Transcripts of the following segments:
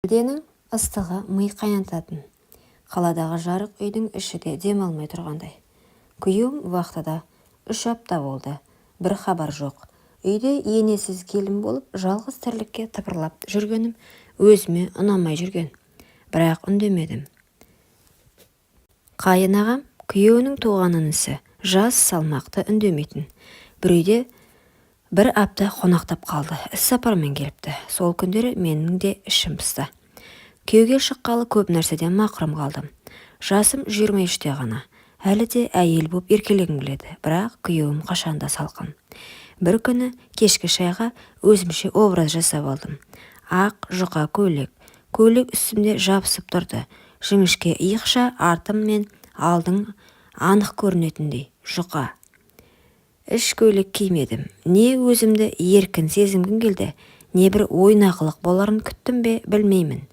Шілденің ыстығы ми қайнататын. Қаладағы жарық үйдің іші де дем алмай тұрғандай. Күйеуім вахтада. 3 апта болды. Бір хабар жоқ. Үйде енесіз келін болып жалғыз тірлікке тыпырлап жүргенім өзіме ұнамай жүрген. Бірақ үндемедім. Қайын ағам, күйеуінің туған інісі, жас, салмақты, үндемейтін. Бір үйде бір апта қонақтап қалды. Іссапармен келіпті. Сол күндері менің де ішім пысты. Күйеуге шыққалы көп нәрседен мақұрым қалдым. Жасым 23-те ғана. Әлі де әйел боп еркелегім келеді, бірақ күйеуім қашанда салқын. Бір күні кешкі шайға өзімше образ жасап алдым. Ақ жұқа көйлек. Көйлек үстімде жабысып тұрды. Жіңішке иықша, артым мен алдың анық көрінетіндей жұқа. Іш көйлек кимедім. Не өзімді еркін сезінгім келді, не бір ойнақылық боларын күттім бе, білмеймін.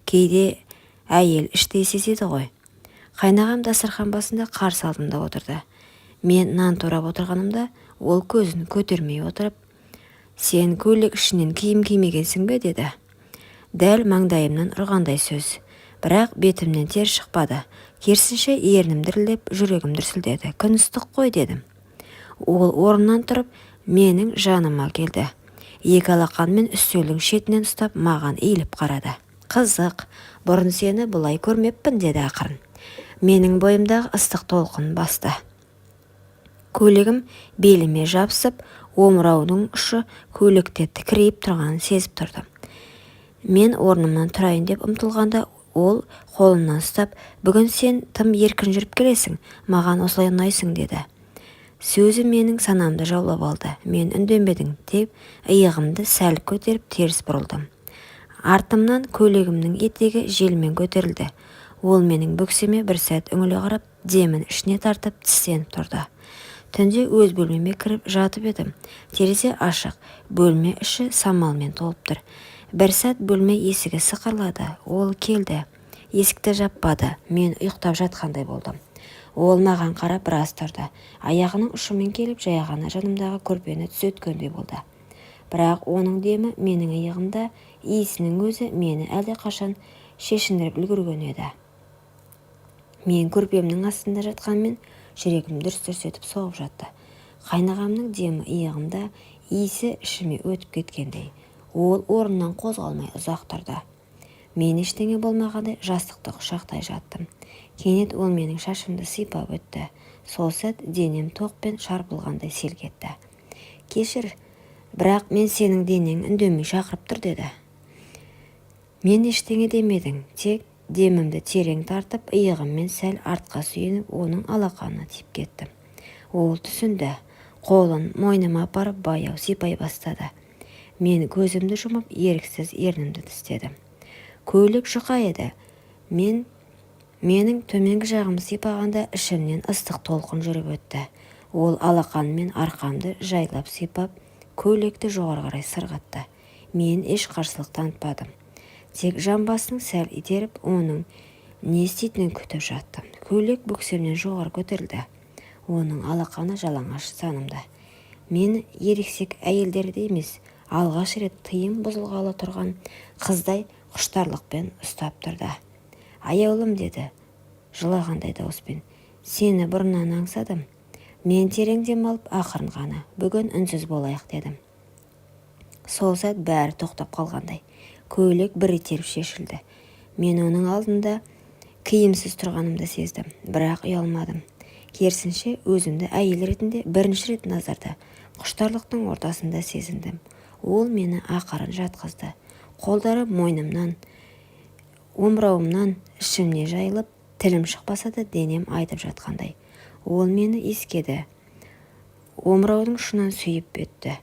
Кейде әйел іштей сезеді ғой. Қайнағам дастархан басында, қарсы алдымда отырды. Мен нан турап отырғанымда, ол көзін көтермей отырып: «Сен көйлек ішінен киім кимегенсің бе?» – деді. Дәл маңдайымнан ұрғандай сөз. Бірақ бетімнен тер шықпады. Керісінше, ернім дірілдеп, жүрегім дүрсілдеді. «Күн ыстық қой», – дедім. Ол орнынан тұрып, менің жаныма келді. Екі алақанымен үстелдің шетінен ұстап, маған иіліп қарады. «Қызық, бұрын сені бұлай көрмеппін», – деді ақырын. Менің бойымдағы ыстық толқын басты. Көйлегім беліме жабысып, омыраудың ұшы көйлекте тікірейіп тұрғанын сезіп тұрдым. Мен орнымнан тұрайын деп ұмтылғанда, ол қолымнан ұстап: «Бүгін сен тым еркін жүріп келесің, маған осылай ұнайсың», – деді. Сөзі менің санамды жаулап алды. Мен үндемедім, тек иығымды сәл көтеріп, теріс бұрылдым. Артымнан көйлегімнің етегі желмен көтерілді. Ол менің бөксеме бір сәт үңіле қарап, демін ішіне тартып, тістеніп тұрды. Түнде өз бөлмеме кіріп жатып едім, терезе ашық, бөлме іші самалмен толып тұр. Бір сәт бөлме есігі сықырлады. Ол келді. Есікті жаппады. Мен ұйықтап жатқандай болдым. Ол маған қарап біраз тұрды. Аяғының ұшымен келіп, жай ғана жанымдағы көрпені түзеткендей болды. Бірақ оның демі менің иығымда, иісінің өзі мені әлдеқашан шешіндіріп үлгерген еді. Мен көрпемнің астында жатқанмен, жүрегім дүрс-дүрс етіп соғып жатты. Қайнағамның демі иығымда, иісі ішіме өтіп кеткендей. Ол орнынан қозғалмай ұзақ тұрды. Мен ештеңе болмағандай жастықты құшақтай жаттым. Кенет ол менің шашымды сипап өтті. Сол сәт денем тоқпен шарпылғандай селк етті. «Кешір, бірақ мен сенің денең үндемей шақырып тұр», – деді. Мен ештеңе демедім, тек демімді терең тартып, иығыммен сәл артқа сүйеніп, оның алақанына тиіп кеттім. Ол түсінді. Қолын мойныма апарып, баяу сипай бастады. Мен көзімді жұмып, еріксіз ернімді тістедім. Көйлек жұқа еді. Менің төменгі жағымды сипағанда, ішімнен ыстық толқын жүріп өтті. Ол алақанымен арқамды жайлап сипап, көйлекті жоғары қарай сырғытты. Мен еш қарсылық танытпадым, тек жамбасын сәл итеріп, оның не істейтінін күтіп жаттым. Көйлек бөксемнен жоғары көтерілді. Оның алақаны жалаңаш санымда. Мен ересек әйелдердей емес, алғаш рет тыйым бұзылғалы тұрған қыздай құштарлықпен ұстап тұрды. «Аяулым», – деді жылағандай дауыспен, – сені бұрыннан аңсадым». Мен терең дем алып, ақырын ғана: «Бүгін үнсіз болайық», – дедім. Сол сәт бәрі тоқтап қалғандай. Көйлек бір итеріп шешілді. Мен оның алдында киімсіз тұрғанымды сездім, бірақ ұялмадым. Керісінше, өзімді әйел ретінде бірінші рет назарда, құштарлықтың ортасында сезіндім. Ол мені ақырын жатқызды. Қолдары мойнымнан, омырауымнан ішімне жайылып, тілім шықпаса да, денем айтып жатқандай. Ол мені иіскеді, омыраудың ұшынан сүйіп өтті.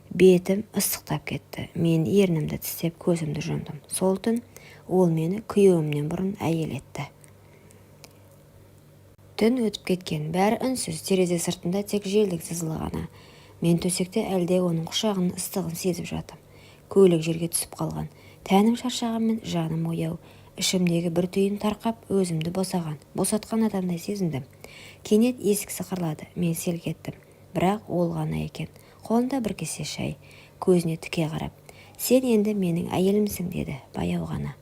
Бетім ыстықтап кетті. Мен ернімді тістеп, көзімді жұмдым. Сол түн ол мені күйеуімнен бұрын әйел етті. Түн өтіп кеткен. Бәрі үнсіз. Терезе сыртында тек желдің сызылы ғана. Мен төсекте әлде оның құшағының ыстығын сезіп жатым. Көйлек жерге түсіп қалған. Тәнім шаршағанмен, жаным ояу. Ішімдегі бір түйін тарқап, өзімді босаған, босатқан адамдай сезіндім. Кенет есік сықырлады. Мен селк еттім. Бірақ ол ғана екен. Қолында бір кесе шай. Көзіне тіке қарап: «Сен енді менің әйелімсің», – деді баяу ғана.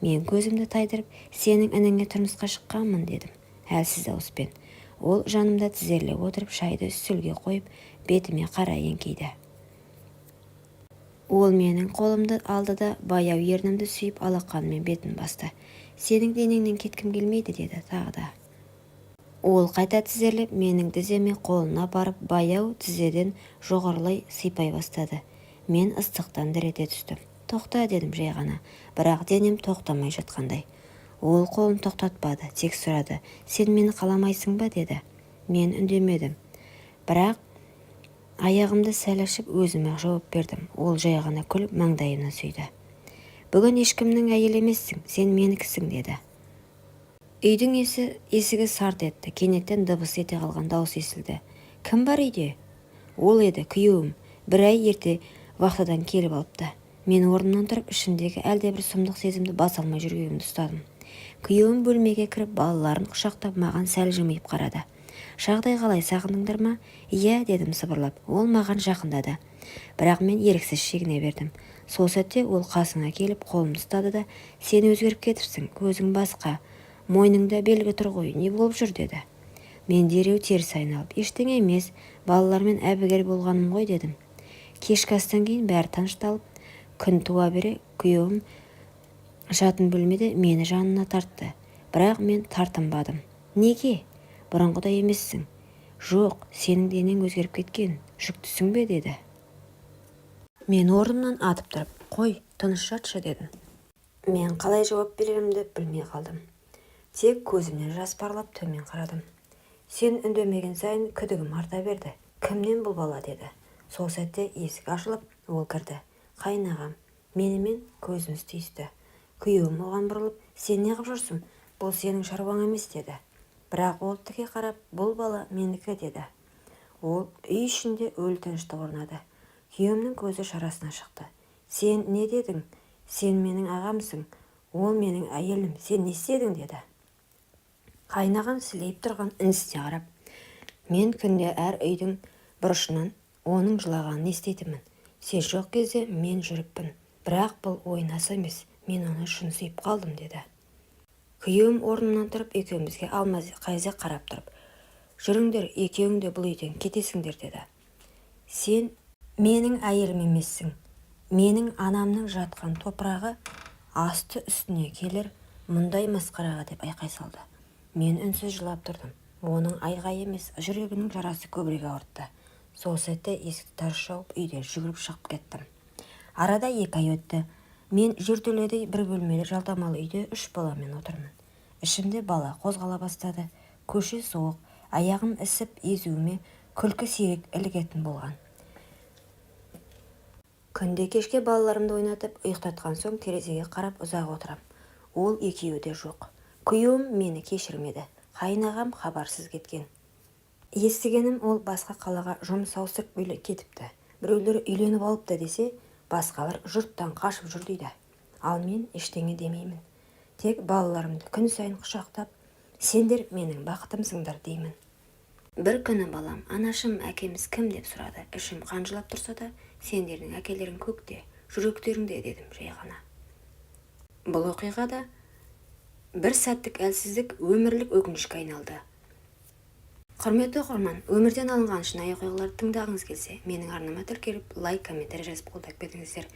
Мен көзімді тайдырып, сенің ініңе тұрмысқа шыққанмын дедім әлсіз дауыспен. Ол жанымда тізерлеп отырып, шайды үстелге қойып, бетіме қарай еңкейді. Ол менің қолымды алды да, баяу ернімді сүйіп, алақанымен бетін басты. Сенің денеңнен кеткім келмейді деді тағы да. Ол қайта тізерлеп, менің тіземе қолын апарып, баяу тізеден жоғарылай сипай бастады. Мен ыстықтан дір ете түстім. Тоқта дедім жай ғана, бірақ денем тоқтамай жатқандай. Ол қолын тоқтатпады, тек сұрады: сен мені қаламайсың ба деді. Мен үндемедім, бірақ аяғымды сәл ашып, өзім-ақ жауап бердім. Ол жай ғана күліп, маңдайымнан сүйді. Бүгін ешкімнің әйелі емессің, сен менікісің деді. Үйдің есігі сарт етті. Кенеттен дыбыс ете қалған дауыс естілді. Кім бар үйде? Ол еді, күйеуім. Бір ай ерте вахтадан келіп алыпты. Мен орнымнан тұрып, ішімдегі әлдебір сұмдық сезімді баса алмай жүрегімді ұстадым. Күйеуім бөлмеге кіріп, балаларын құшақтап, маған сәл жымиып қарады. Жағдай қалай, сағындыңдар ма? Иә, дедім сыбырлап. Ол маған жақындады, бірақ мен еріксіз шегіне бердім. Сол сәтте ол қасыңа келіп, қолымды ұстады да, сен өзгеріп кетіпсің, көзің басқа, мойныңда белгі тұр ғой, не болып жүр деді. Мен дереу теріс айналып, ештеңе емес, балалармен әбігер болғаным ғой дедім. Кешкі астан кейін бәрі тынышталып, күн туа бере күйеуім жатын бөлмеде мені жанына тартты, бірақ мен тартынбадым. Неге? Бұрынғыдай емессің. Жоқ, сенің денең өзгеріп кеткен, жүктісің бе деді. Мен орнымнан атып тұрып, қой, тыныш жатшы дедім. Мен қалай жауап берерімді білмей қалдым. Тек көзімнен жас парлап төмен қарадым. Сен үндемеген сайын күдігім арта берді. Кімнен бұл бала деді. Сол сәтте есік ашылып, ол кірді. Қайынағам. Менімен көзіміз түйісті. Күйеуім оған бұрылып, сен не қып жүрсің? Бұл сенің шаруаң емес деді. Бірақ ол тіке қарап, бұл бала менікі деді. Ол үй ішінде өлі тыныштық орнады. Күйеуімнің көзі шарасына шықты. Сен не дедің? Сен менің ағамсың. Ол менің әйелім. Сен не істедің деді. Қайынағам сілейіп тұрған інісіне қарап, мен күнде әр үйдің бұрышынан оның жылағанын еститінмін. Сен жоқ кезде мен жүріппін. Бірақ бұл ойнасы емес. Мен оны шын сүйіп қалдым деді. Күйеуім орнынан тұрып, екеумізге алма-кезек қарап тұрып, жүріңдер, екеуің де бұл үйден кетесіңдер деді. Сен менің әйелім емессің. Менің анамның жатқан топырағы асты үстіне келер мұндай масқараға деп айқай салды. Мен үнсіз жылап тұрдым. Оның айғайы емес, жүрегінің жарасы көбірек ауыртты. Сол сәтте есікті тарс жауып, үйден жүгіріп шығып кеттім. Арада 2 ай өтті. Мен жертөледей бір бөлмелі жалдамалы үйде 3 баламен отырмын. Ішімде бала қозғала бастады. Көше суық, аяғым ісіп, езуіме күлкі сирек ілігетін болған. Күнде кешке балаларымды ойнатып, ұйықтатқан соң терезеге қарап ұзақ отырам. Ол екеуі де жоқ. Күйеуім мені кешірмеді. Қайынағам хабарсыз кеткен. Естігенім, ол басқа қалаға жұмыс ауыстырып кетіпті. Біреулер үйленіп алыпты десе, басқалар жұрттан қашып жүр дейді. Ал мен ештеңе демеймін. Тек балаларымды күн сайын құшақтап, сендер менің бақытымсыңдар деймін. Бір күні балам, анашым, әкеміз кім деп сұрады. Ішім қанжылап тұрса да, сендердің әкелерің көкте, жүректеріңде дедім жай ғана. Бұл оқиғада бір сәттік әлсіздік өмірлік өкінішке айналды. Құрметті оқырман, өмірден алынған шынайы оқиғаларды тыңдағыңыз келсе, менің арнама тіркеліп, лайк, комментарий жазып қолдап кетіңіздер.